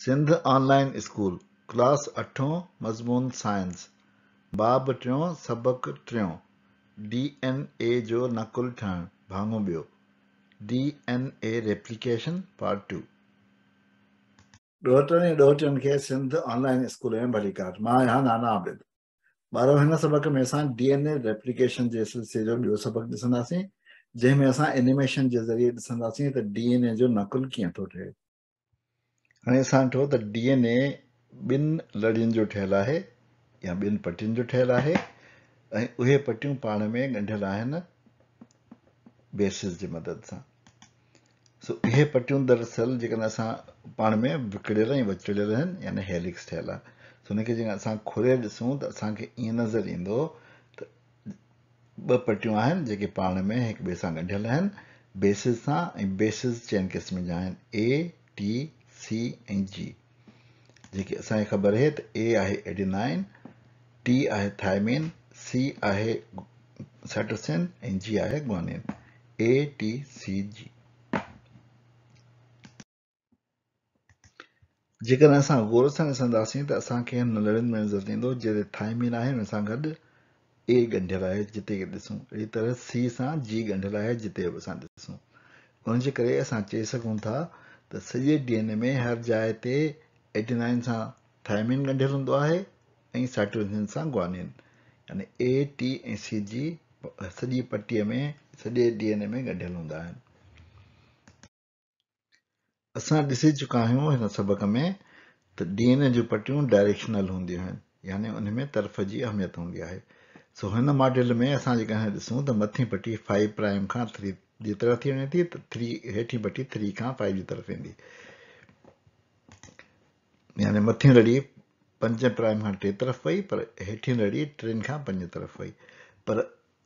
سنڌ آن line school, class اٺون، مضمون science, باب ٽيون، سبق ٽيون، ڊي اين اي جو نقل ٺهڻ، ڀاڱو ٻيو، D N A replication, part two. ڏوهٽن ۽ ڏوهٽين کي سنڌ آن لائين اسڪول ۾ ڀليڪار. مان آهيان نانا عابد. ٻارو هن سبق ۾ اسان ڊي اين اي ريپليڪيشن جي سلسلي جو ٻيو سبق ڏسنداسين جنهن ۾ اسان اينيميشن جي ذريعي ڏسنداسين ته ڊي اين اي جو نقل ڪيئن ٿو ٺهي. هاڻي اسان ڏٺو ته ڊي اين اي ٻن لڙين جو ٺهيل آهي يا ٻن پٽين جو ٺهيل آهي ۽ اهي پٽيون پاڻ ۾ ڳنڍيل آهن بيسز جي مدد سان. سو اهي پٽيون دراصل جيڪڏهن اسان پاڻ ۾ وڪڙيل ۽ وچڙيل آهن يعني هيلڪس ٺهيل آهي سو ان کي جيڪڏهن اسان کولي ڏسون ته اسان کي ائين نظر ايندو ته ٻه پٽيون آهن جيڪي پاڻ ۾ هڪ ٻئي سان ڳنڍيل آهن بيسز سان ۽ بيسز چئن قسمن جا آهن اي ٽي سي ۽ جي جيڪي اسان کي خبر آهي ته اي آهي ايڊينائن ٽي آهي ٿائمين سي آهي سائٽوسين ۽ جي آهي گوانين اي ٽي سي جي. جيڪڏهن اسان غور سان ڏسنداسين ته اسان کي هن لڙين ۾ نظر ايندو جتي ٿائمين آهي ان سان گڏ اي ڳنڍيل آهي جتي ڏسون اهڙي طرح سي سان جي ڳنڍيل آهي جتي به اسان ڏسون ان جي ڪري اسان چئي سگهون ٿا ته سڄي ڊي اين اي ۾ هر جاء تي ايڊينائن سان ٿائمين ڳنڍيل هوندو آهي ۽ سائٽوسين سان گوانين يعني اي ٽي ۽ سي جي سڄي پٽيء ۾ سڄي ڊي اين اي ۾ ڳنڍيل هوندا آهن. اسان ڏسي چڪا آهيون هن سبق ۾ ته ڊي اين اي جون پٽيون ڊائريڪشنل هونديون آهن يعني ان ۾ طرف جي اهميت هوندي آهي. سو هن ماڊل ۾ اسان جيڪڏهن ڏسون ته مٿين پٽي فائيو پرائم کان ٿري جي طرف ٿي وڃي ٿي ته ٿري هيٺين پٽي ٿري کان فائيو جي طرف ايندي يعني مٿين لڙي پنج پرائم کان ٽي طرف وئي پر هيٺين لڙي ٽن کان پنج طرف وئي پر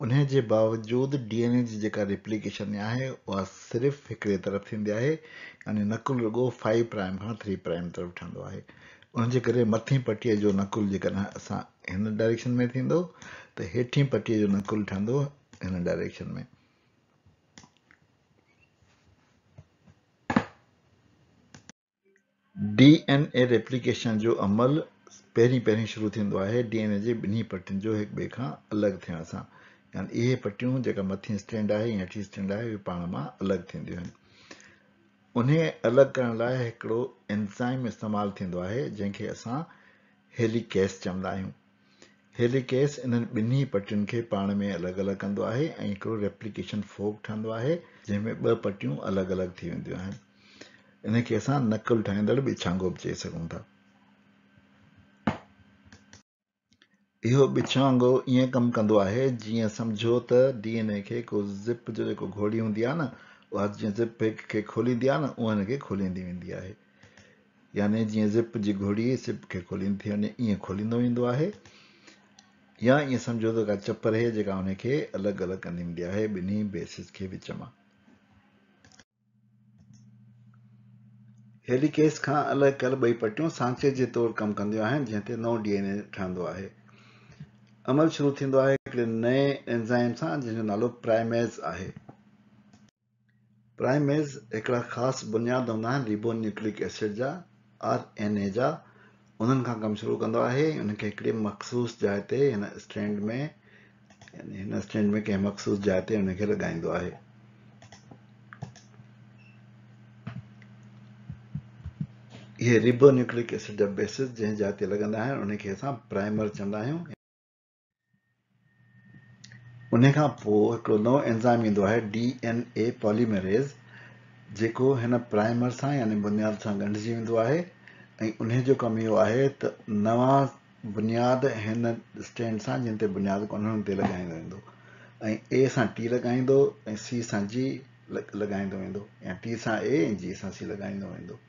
انهي جي باوجود ڊي اين اي جي جيڪا ريپليڪيشن آهي اها صرف هڪڙي طرف ٿيندي آهي يعني نقل رڳو فائيو پرائم کان ٿري پرائم طرف ٺهندو آهي ان جي ڪري مٿين پٽي جو نقل جيڪڏهن اسان هن ڊائريڪشن ۾ ٿيندو ته هيٺين پٽي جو نقل ٺهندو هن ڊائريڪشن ۾. ڊي اين اي ريپليڪيشن جو عمل پهرين پهرين شروع ٿيندو آهي ڊي اين اي جي ٻنهي پٽين جو هڪ ٻئي کان الڳ ٿيڻ سان يعني اهي پٽيون جيڪا مٿين اسٽرينڊ آهي ۽ هيٺين اسٽرينڊ آهي اهي پاڻ مان الڳ ٿينديون آهن. انهي الڳ ڪرڻ لاء هڪڙو انزائم استعمال ٿيندو آهي جنهن کي اسان هيليڪيس چوندا آهيون. هيليڪيس انهن ٻنهي پٽين کي پاڻ ۾ الڳ الڳ ڪندو آهي ۽ هڪڙو ريپليڪيشن فورڪ ٺهندو آهي جنهن ۾ ٻه پٽيون الڳ الڳ ٿي وينديون آهن. ان کي اسان نقل ٺاهيندڙ ٻڇانگو به چئي سگهون ٿا. اهو ٻڇانگو ائين ڪم ڪندو آهي جيئن سمجهو ته ڊي اين اي کي ڪو زپ جو جيڪو گهوڙي هوندي آهي نه اها جيئن زپ هڪ کي کوليندي آهي نه اها هن کي کوليندي ويندي آهي. يعني جيئن زپ جي گهوڙي زپ کي کوليندي ٿي وڃي ائين کوليندو ويندو آهي يا ائين سمجهو ته ڪا چپر آهي جيڪا ان کي الڳ الڳ ڪندي ويندي آهي ٻنهي بيسز کي وچ مان. هيليڪيس کان الڳ ڪيل ٻئي پٽيون سانچي جي طور ڪم ڪنديون آهن جنهن تي نئون ڊي اين اي ٺهندو آهي. عمل شروع ٿيندو آهي هڪڙي نئين اينزائم سان جنهن جو نالو پرائميز آهي. پرائميز هڪڙا خاص بنياد هوندا آهن ريبو نيوڪليڪ ايسڊ جا، آر اين اي جا، انهن کان ڪم شروع ڪندو آهي ۽ انهن کي هڪڙي مخصوص جاء تي هن اسٽرينڊ ۾ يعني هن اسٽرينڊ ۾ ڪنهن مخصوص جاء تي انهن کي لڳائيندو آهي. اهي ريبو نيوڪليڪ ايسڊ جا بيسز جنهن جاء تي لڳندا آهن انهن کي اسان پرائمر چوندا آهيون. انهي کان پوء هڪڙو نئون اينزائم ايندو آهي ڊي اين اي پوليمريز جيڪو هن پرائمر سان يعني بنياد سان ڳنڍجي ويندو آهي ۽ انهي جو ڪم اهو آهي ته نوان بنياد هن اسٽرينڊ سان جن تي بنياد ڪونهن ان تي لڳائيندو ويندو ۽ اي سان ٽي لڳائيندو ۽ سي سان جي لڳائيندو ويندو يا ٽي سان اي ۽ جي سان سي لڳائيندو ويندو.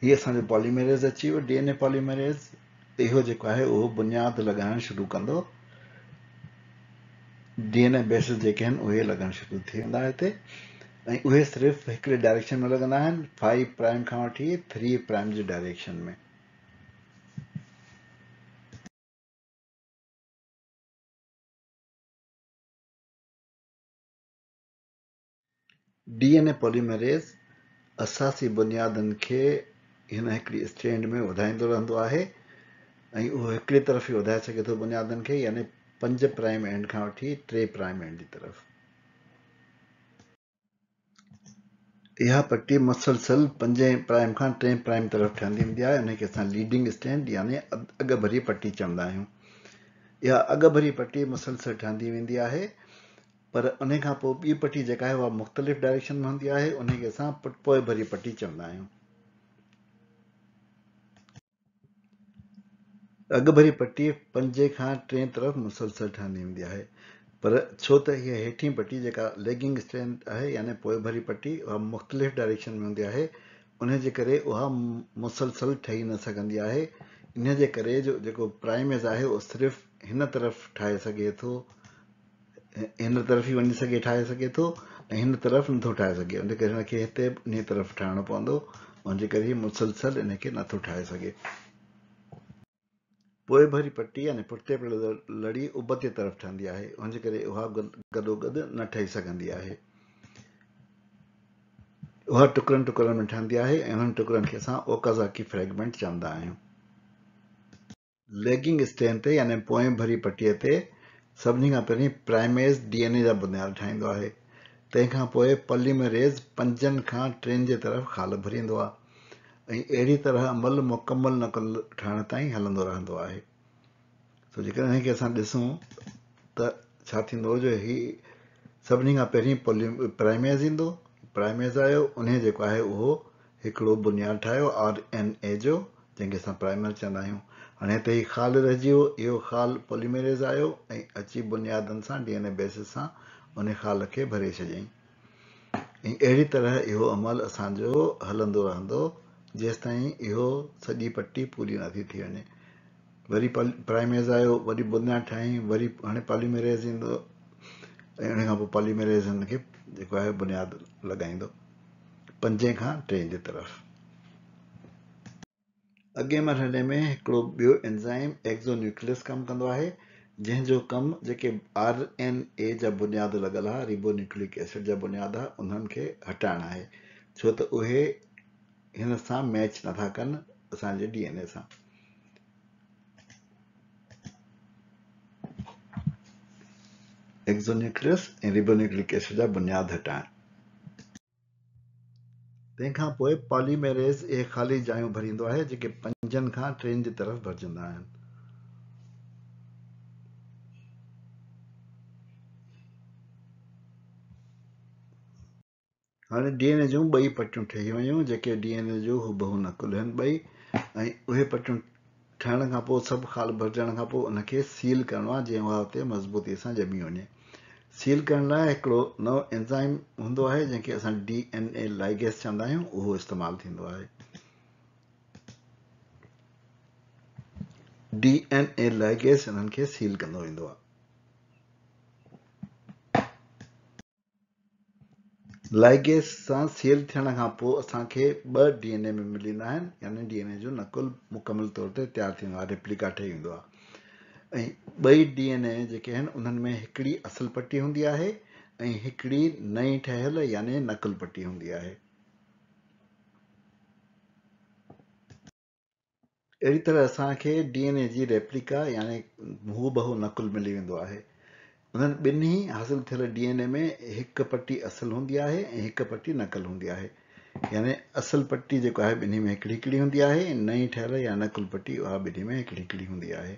هي اسان جو پوليمريز اچي ويو ڊي اين اي پوليمريز اهو جيڪو آهي اهو بنياد لڳائڻ شروع ڪندو ڊي اين اي بيسز جيڪي آهن اهي لڳڻ شروع ٿي ويندا هتي ۽ اهي صرف هڪڙي ڊائريڪشن ۾ لڳندا آهن فائيو پرائم کان وٺي ٿري پرائم جي direction ۾. D N A polymerase اساسي بنيادن کي هن هڪڙي اسٽرينڊ ۾ وڌائيندو رهندو آهي ۽ اهو هڪڙي طرف ئي وڌائي سگهي ٿو بنيادن کي، يعني 5 پرائم اينڊ کان وٺي 3 پرائم اينڊ جي طرف. اها پٽي مسلسل پنجين پرائم کان ٽئين پرائم طرف ٺهندي ويندي آهي، ان کي اسان ليڊنگ اسٽرينڊ يعني اڳ ڀري پٽي چوندا آهيون. اها اڳ ڀري پٽي مسلسل ٺهندي ويندي آهي، پر ان کان پوء ٻي پٽي جيڪا آهي اها مختلف ڊائريڪشن ۾ هوندي آهي، ان کي اسان پوء ڀري پٽي چوندا آهيون. اڳ ڀري پٽي پنجين کان ٽئين طرف مسلسل ٺهندي ويندي آهي، پر ڇو ته هيء هيٺين پٽي جيڪا ليگنگ اسٽرينڊ آهي يعني پوء ڀري پٽي اها مختلف ڊائريڪشن ۾ هوندي آهي، ان جي ڪري اها مسلسل ٺهي نه سگهندي آهي. ان جي ڪري جو جيڪو پرائميز آهي اهو صرف هن طرف ٺاهي سگهي ٿو، هن طرف ئي وڃي سگهي ٺاهي سگهي ٿو ۽ هن طرف نٿو ٺاهي سگهي، ان ڪري هن کي هتي به انهي طرف ٺاهڻو پوندو، ان جي ڪري هي مسلسل ان کي نٿو ٺاهي سگهي. پوء ڀري پٽي يعني پٺتي پيل لڙي ابتي طرف ٺهندي آهي، ان جي ڪري اها گڏوگڏ نه ٺهي سگهندي آهي. اها ٽڪرن ٽڪرن ۾ ٺهندي آهي ۽ انهن ٽڪرن کي اسان اوڪازاڪي فريگمينٽ چوندا آهيون. ليگنگ اسٽرينڊ تي يعني پوئين ڀري پٽيء تي سڀني کان پهرين پرائميز ڊي اين اي جا بنياد ٺاهيندو آهي. تنهن کان پوء پوليمريز پنجن کان ٽن جي طرف خال ڀريندو آهي ۽ اهڙي طرح عمل مڪمل نقل ٺهڻ تائين هلندو رهندو آهي. سو جيڪڏهن انهي کي اسان ڏسون ته ڇا ٿيندو جو هي سڀني کان پهرين پرائميز ايندو، پرائميز آيو انهي جيڪو آهي اهو هڪڙو بنياد ٺاهيو آر اين اي جو، جنهن کي اسان پرائمر چوندا آهيون. هاڻي هتي هي خال رهجي ويو، اهو خال پوليمريز آيو ۽ اچي بنيادن سان ڊي اين اي بيسز سان ان خال کي ڀري ڇڏيائين ۽ اهڙي طرح اهو عمل اسان جو هلندو رهندو جيستائين اهو سڄي پٽي پوري نٿي ٿي وڃي. وري پرائميز آيو، وري بنياد ٺاهيائين، وري هاڻي پوليمريز ايندو ۽ ان کان پوء پوليمريز هن کي جيڪو آهي بنياد لڳائيندو پنجين کان ٽئين جي طرف. اڳئين مرحلي ۾ هڪڙو ٻيو انزائم ايگزونيوڪليس ڪم ڪندو آهي، جنهن جو ڪم جيڪي آر اين اي جا بنياد لڳل ها، ريبونيوڪليڪ ايسڊ جا بنياد ها، انهن کي هٽائڻ آهي، ڇو ته اهي هن سان ميچ نٿا ڪن اسان جي ڊي اين اي سان. ايگزونيوڪليس ۽ ريبونيوڪليڪ ايسڊ جا بنياد هٽائڻ. تنهن کان پوء پاليميريز اهي خالي جايون ڀريندو آهي جيڪي پنجن کان ٽن جي طرف ڀرجندا آهن. هاڻي ڊي اين اي جون ٻئي پٽيون ٺهي ويون جيڪي ڊي اين اي جو هوبهو نقل آهن ٻئي، ۽ اهي پٽيون ٺهڻ کان پوء سڀ خال ڀرجڻ کان پوء ان کي سيل ڪرڻو آهي جيئن اها اتي مضبوطي سان ڄمي وڃي. سيل ڪرڻ لاء هڪڙو نئون انزائم هوندو آهي جنهن کي اسان ڊي اين اي لائگيس چوندا آهيون، اهو استعمال ٿيندو آهي. ڊي اين اي لائگيس انهن کي سيل ڪندو ويندو آهي. لائگيس سان سيل ٿيڻ کان پوء اسان کي ٻه ڊي اين اي ۾ ملي ويندا آهن، يعني ڊي اين اي جو نقل مڪمل طور تي تيار ٿيندو آهي، ريپليڪا ٺهي ويندو آهي ۽ ٻئي ڊي اين اي جيڪي آهن انهن ۾ هڪڙي اصل پٽي هوندي آهي ۽ هڪڙي نئين ٺهيل يعني نقل پٽي هوندي آهي. اهڙي طرح اسان کي ڊي اين اي جي ريپليڪا يعني هوبهو نقل ملي ويندو آهي. انهن ٻنهي حاصل ٿيل ڊي اين اي ۾ هڪ پٽي اصل هوندي آهي ۽ هڪ پٽي نقل هوندي آهي. يعني اصل پٽي جيڪو آهي ٻنهي ۾ هڪڙي هڪڙي هوندي آهي ۽ نئين ٺهيل يا نقل پٽي اها ٻنهي ۾ هڪڙي هڪڙي هوندي آهي.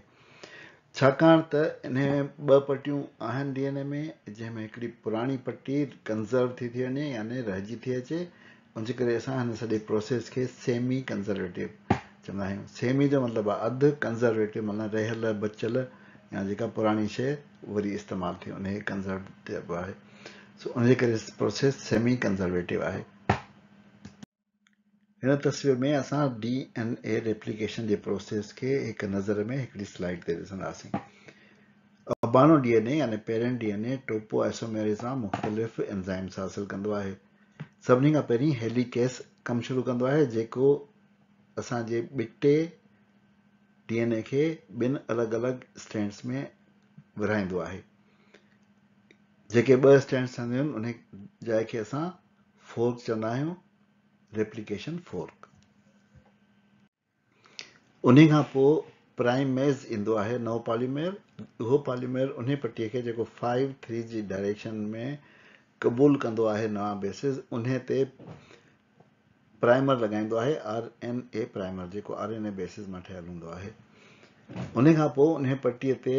ڇاڪاڻ ته انهي ۾ ٻه پٽيون آهن ڊي اين اي ۾ جنهن ۾ هڪڙي پراڻي پٽي ڪنزرو ٿي ٿي وڃي يعني رهجي ٿي اچي، ان جي ڪري اسان هن سڄي پروسيس کي سيمي ڪنزرويٽو چوندا آهيون. سيمي جو مطلب آهي اڌ، ڪنزرويٽو معنيٰ رهيل بچيل يا جيڪا پراڻي شيء وري استعمال ٿي ان کي ڪنزرو چئبو آهي. سو ان جي ڪري پروسيس سيمي ڪنزرويٽو آهي. هن تصوير ۾ اسان ڊي اين اي ريپليڪيشن جي پروسيس کي هڪ نظر ۾ هڪڙي سلائيڊ تي ڏسنداسين. اباڻو ڊي اين اي يعني پيرنٽ ڊي اين اي ٽوپو آئسوميريز سان مختلف انزائمز حاصل ڪندو آهي. سڀني کان پهرين هيليڪيس ڪم شروع ڪندو آهي جيڪو اسان جي ٻٽي ڊي اين اي کي ٻن الڳ الڳ اسٽرينڊز ۾ ورهائيندو آهي. جيڪي ٻه اسٽرينڊز ٺهنديون آهن انهي جاء کي اسان فورڪ چوندا آهيون، ريپليڪيشن فورڪ. انهي کان پوء پرائميز ايندو آهي، نئون پاليمير. اهو پاليمير انهي پٽي کي جيڪو فائيو ٿري جي ڊائريڪشن ۾ قبول ڪندو آهي نوان بيسز، انهي تي پرائمر لڳائيندو آهي، آر اين اي پرائمر، جيڪو آر اين اي بيسز مان ٺهيل هوندو آهي. انهي کان پوء انهي پٽي تي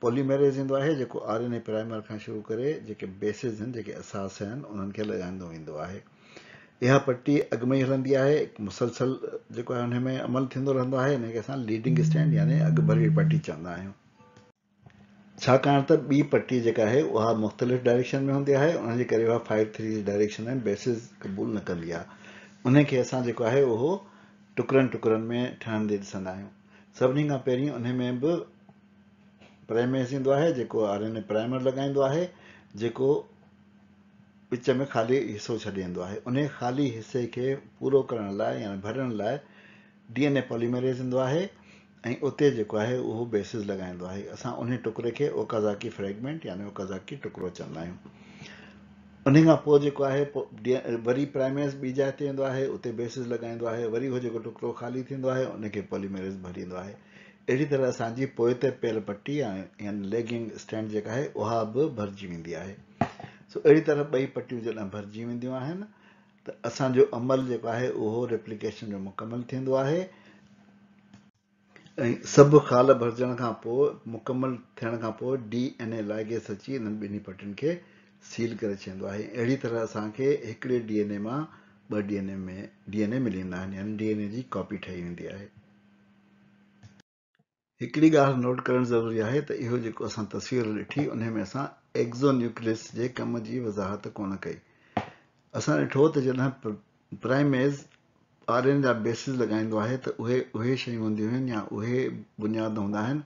پوليميريز ايندو آهي جيڪو آر اين اي پرائمر کان شروع ڪري جيڪي بيسز آهن، جيڪي اساس آهن، انهن کي لڳائيندو ويندو آهي. اها پٽي اڳ ۾ ئي هلندي آهي، هڪ مسلسل جيڪو آهي انهي ۾ عمل ٿيندو رهندو آهي. انهي کي اسان ليڊنگ اسٽينڊ يعني اڳ ڀري پٽي چوندا آهيون. ڇاڪاڻ ته ٻي پٽي جيڪا آهي اها مختلف ڊائريڪشن ۾ هوندي آهي، ان جي ڪري اها فائيو ٿري جي ڊائريڪشن ۾ بيسز قبول نه ڪندي آهي. انهي کي اسان جيڪو آهي اهو ٽڪرن ٽڪرن ۾ ٺهندي ڏسندا آهيون. سڀني کان پهرين انهي ۾ به پرائميز ايندو آهي جيڪو آر اين اي پرائمر لڳائيندو آهي، جيڪو وچ ۾ خالي حصو ڇڏيندو آهي. انهي خالي حصي کي پورو ڪرڻ لاء يعني ڀرڻ لاء ڊي اين اي پوليمريز ايندو آهي ۽ اتي جيڪو آهي اهو بيسز لڳائيندو آهي. اسان انهي ٽڪري کي اوڪازاڪي فريگمينٽ يعني اوڪازاڪي ٽڪرو چوندا آهيون. انهي کان پوء جيڪو آهي وري پرائميز ٻي جاء تي ايندو آهي، اتي بيسز لڳائيندو آهي، وري اهو جيڪو ٽڪرو خالي ٿيندو آهي ان کي پوليمريز ڀريندو آهي. اهڙي طرح اسان جي پوئتي پيل پٽي يعني ليگنگ اسٽينڊ جيڪا آهي اها به ڀرجي ويندي آهي. سو اهڙي طرح ٻئي پٽيون جڏهن ڀرجي وينديون آهن ته اسان جو عمل جيڪو آهي اهو ريپليڪيشن جو مڪمل ٿيندو آهي ۽ سڀ خال ڀرجڻ کان پوء مڪمل ٿيڻ کان پوء ڊي اين اي لائگيس اچي انهن ٻنهي پٽين کي سيل ڪري ڇڏيندو آهي. اهڙي طرح اسان کي هڪڙي ڊي اين اي مان ٻه ڊي اين اي ۾ ڊي اين اي ملي ويندا آهن يعني ڊي اين اي جي ڪاپي ٺهي ويندي آهي. هڪڙي ڳالهه نوٽ ڪرڻ ضروري آهي ته اهو جيڪو اسان تصوير ڏٺي انهي ۾ اسان ايگزو نيوڪليس جي ڪم جي وضاحت ڪونه ڪئي. اسان ڏٺو ته جڏهن پرائميز آر اين جا بيسز لڳائيندو آهي ته اهي اهي شيون هونديون آهن يا اهي بنياد هوندا آهن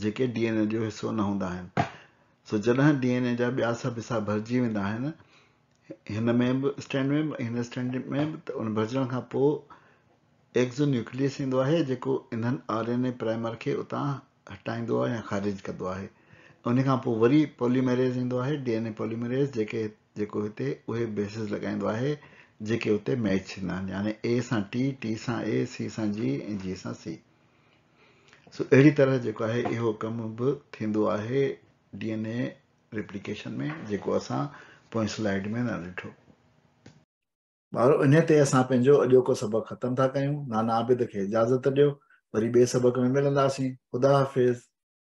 جيڪي ڊي اين اي جو حصو نه هوندا آهن. سو جڏهن ڊي اين اي جا ٻيا سڀ حصا ڀرجي ويندا آهن هن ۾ به اسٽينڊ ۾ به ۽ هن اسٽينڊ ۾ به ته ان ڀرجڻ کان پوء ايگزو نيوڪليس ايندو آهي جيڪو انهن آر اين اي پرائمر کي اتان هٽائيندو آهي يا خارج ڪندو آهي. ان کان پوء وري پوليميريز ايندو آهي، ڊي اين اي پوليميريز، جيڪي جيڪو هتي اهي بيسز لڳائيندو آهي جيڪي اتي ميچ ٿيندا آهن يعني اي سان ٽي، ٽي سان اي، سي سان جي ۽ جي سان سي. سو اهڙي طرح جيڪو آهي اهو ڪم به ٿيندو آهي ڊي اين اي ريپليڪيشن ۾ جيڪو اسان پوئين سلائيڊ ۾ نه ڏٺو. ٻارو انهيء تي اسان پنهنجو اڄوڪو سبق ختم ٿا ڪيون. نانا عابد کي اجازت ڏيو. وري ٻئي سبق ۾ ملنداسين. خدا حافظ.